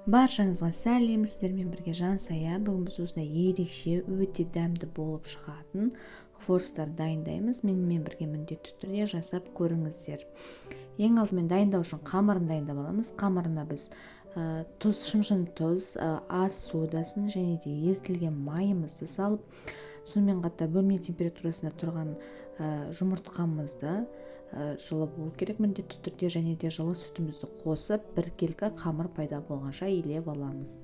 Баршаңызға сәлем, сіздермен бірге Жансая. Бүгін біз осындай ерекше, өте дәмді болып шығатын хворостар дайындаймыз. Менімен бірге міндетті түрде жасап көріңіздер. Ең алдымен дайындау үшін қамырын дайындап аламыз. Қамырына біз тұз, шымшым тұз, ас содасын және де ерітілген майымызды салып, сонымен қатар бөлме температурасында тұрған жұмыртқамызды жылы болу керек міндетті түрде, және де жылы сүтімізді қосып, біркелкі қамыр пайда болғанша илеп аламыз.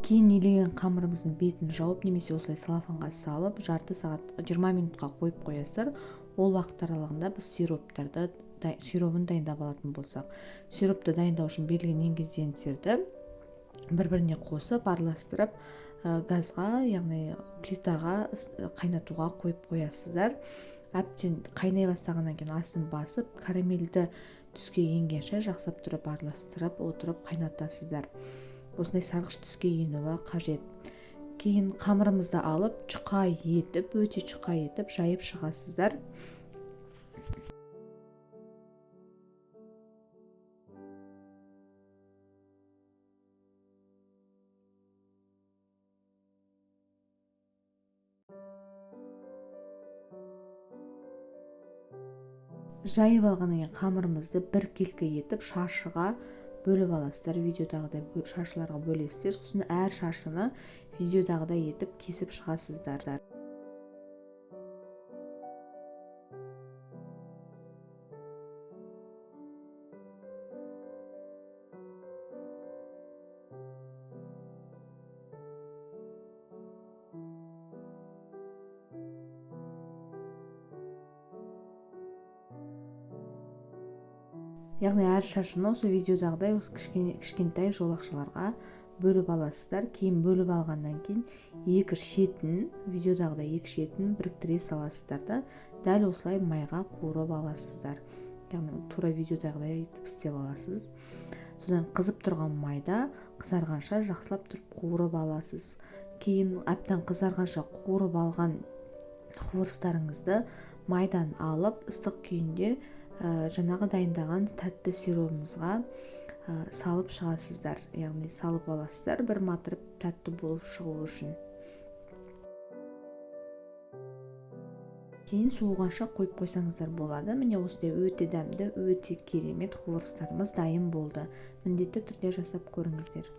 Кейін илеген қамырымыздың бетін жауып, немесе осылай целлофанға салып, жарты сағат 20 минутқа қойып қоясыздар. Ол уақыт аралығында біз сиробын дайындап алатын болсақ, сиропты дайындау үшін берілген ингредиенттерді бір-біріне қосып, араластырып, газға, яғни плитаға қайнатуға қойып қоясыздар. Әбден қайнай бастағаннан кейін астын басып, карамельді түске енгенше жақсылап тұрып араластырып отырып қайнатасыздар. Осындай сарғыш түске енуі қажет. Кейін қамырымызды алып, жұқа етіп, өте жұқа етіп жайып шығасыздар. Жайып алғаннан кейін қамырымызды біркелкі етіп шашыға бөліп аласыздар. Видеодағыдай шашыларға бөлесіздер. Сосын әр шашыны видеодағыдай етіп кесіп шығасыздар. Яғни әр шашыны осы видеодағыдай осы кішкентай жолақшаларға бөліп аласыздар. Кейін бөліп алғаннан кейін екі шетін, видеодағыдай екі шетін біріктіре саласыздар да, дәл осылай майға қуырып аласыздар. Яғни тура видеодағыдай етіп істеп аласыз. Содан қызып тұрған майда қызарғанша жақсылап тұрып қуырып аласыз. Кейін әбден қызарғанша қуырып алған хворостарыңызды майдан алып, ыстық күйінде жаңағы дайындаған тәтті сиробымызға салып шығасыздар. Яғни салып аласыздар, бір матырып тәтті болып шығу үшін. Кейін суығанша қойып қойсаңыздар болады. Міне осындай өте дәмді, өте керемет хворостарымыз дайын болды. Міндетті түрде жасап көріңіздер.